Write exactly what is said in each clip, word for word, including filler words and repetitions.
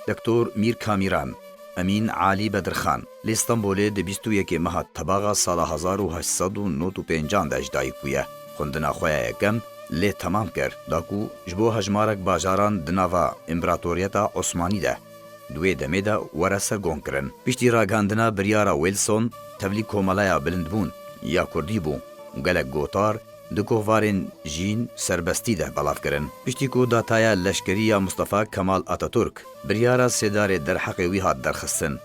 Doktor Mîr Kamîran, Emîn Alî Bedirxan, li Stenbolê di bîst û yekê meha Tebaxa sala hezar û heşt sed û nod û pêncan de ji dayik bûye. Xwendina xwe ya yekem lê temam kir, da ku ji bo hejmarek bajaran di nava Împaratoriyeta Osmanî de di wê demê de were sergonkirin. Piştî ragihandina biryara Wilson, tevlî Komeleya Bilindbûn ya Kurdî bû û gelek gotar di kovarên jîn serbestî de belav kirin. Piştî ku dataya leşkerî ya Mustafa Kemal Ataturk biryara sêdarê derheqê wî hat derxistin.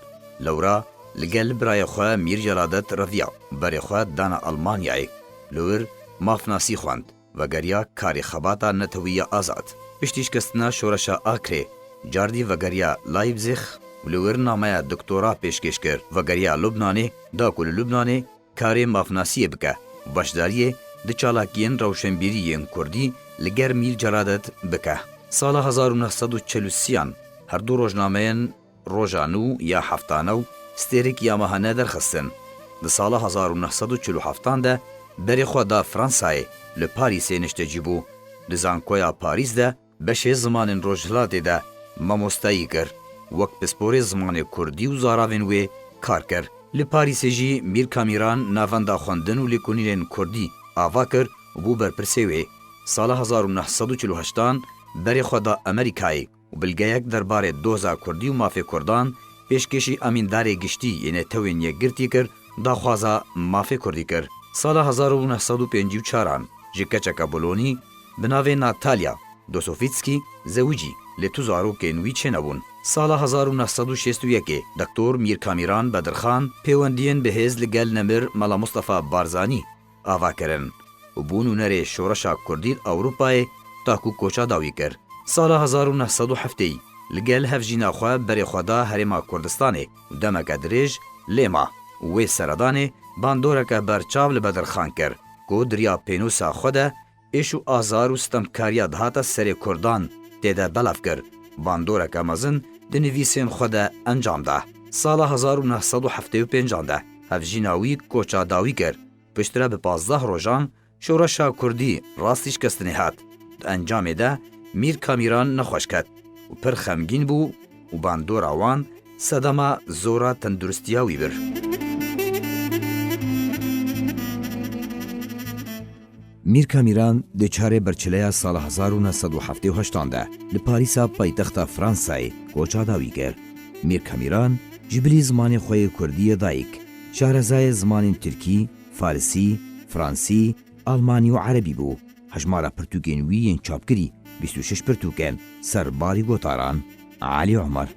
Lewra li gel birayê xwe Mîr Celadet reviya û berê xwe dana Almanyayê. Li wir mafnasî xwend, vegeriya karê xebata netewî ya azad. Piştî şikestina şoreşa Akrê, cardî vegeriya Leipzig û li wir nameya doktora pêşkêş kir. Vegeriya Lubnanê, da ku li Lubnanê karê mafnasiyê bike û beşdariyê di çalakiyên rewşenbîrî yên kurdî li ger Mîr Celadet bike. Sala hezar û neh sed û çel û sêyan her du rojnameyên Roja Nû ya Heftane û Stêrek ya Mehane derxistin. Di sala hezar û neh sed û çil û heftan de berê xwe da Fransayê, li Parîsê niştecî bû. Di Zankoya Parîs de beşê zimanên Rojhilatê de mamostayî kir. Wek pisporê zimanê kurdî û zaravên wê kar kir. Li Parîsê jî Mîr Kamîran navenda xwendin û lêkolînên kurdî ava kir û bû berpirsê wê. Sala hezar û neh sed û çil û heştan berê xwe da Amerîkayê û bilgeyek derbarê doza kurdî û mafê kurdan pêşkêşî Amîndarê Giştî yê Netewên Yekgirtî kir, daxwaza mafê kurdî kir. Sala hezar û neh sed û pêncî û çaran ji keçeke Bolonî bi navê Natalya Dosovîtskî zewicî, lê tu zarokên wî çênebûn. Sala hezar û neh sed û şêst û yekê Doktor Mîr Kamîran Bedirxan pêwendiyên bihêz li gel nemir Mela Mustafa Barzanî ava kirin û bû nûnerê şoreşa kurdî li Ewropayê, ta ku koça dawî kir. Sala hezar û neh sed û heftê li gel hevjîna xwe berê xwe da Herêma Kurdistanê û demeke dirêj lê ma û wê seredanê bandoreke berçav li Bedirxan kir ku di riya pênûsa xwe de êş û azar û sitemkariya dihate serê kurdan tê de belav kir. Bandoreke mezin di nivîsên xwe de encam da. Sala hezar û neh sed û heftê û pêncan de hevjîna wî koça dawî kir. Piştre bi pazdeh rojan şoreşa kurdî rastî şikestinê hat. Di encamê de Mîr Kamîran nexweş ket û pir xemgîn bû û bandora wan sedema zora tenduristiya wî bir. Mîr Kamîran di çarê berçileya sala hezar û neh sed û heftê û heştan de li Parîsa paytexta Fransayê koça dawî kir. Mîr Kamîran ji bilî zimanê xwe yê kurdî yê dayik, şarezayê zimanên tirkî, farisî, fransî, almanî û erebî bû. Hejmara pirtûkên wî yên çapkirî bîst û şeş pirtûk in, ser barî gotaran Elî Omer.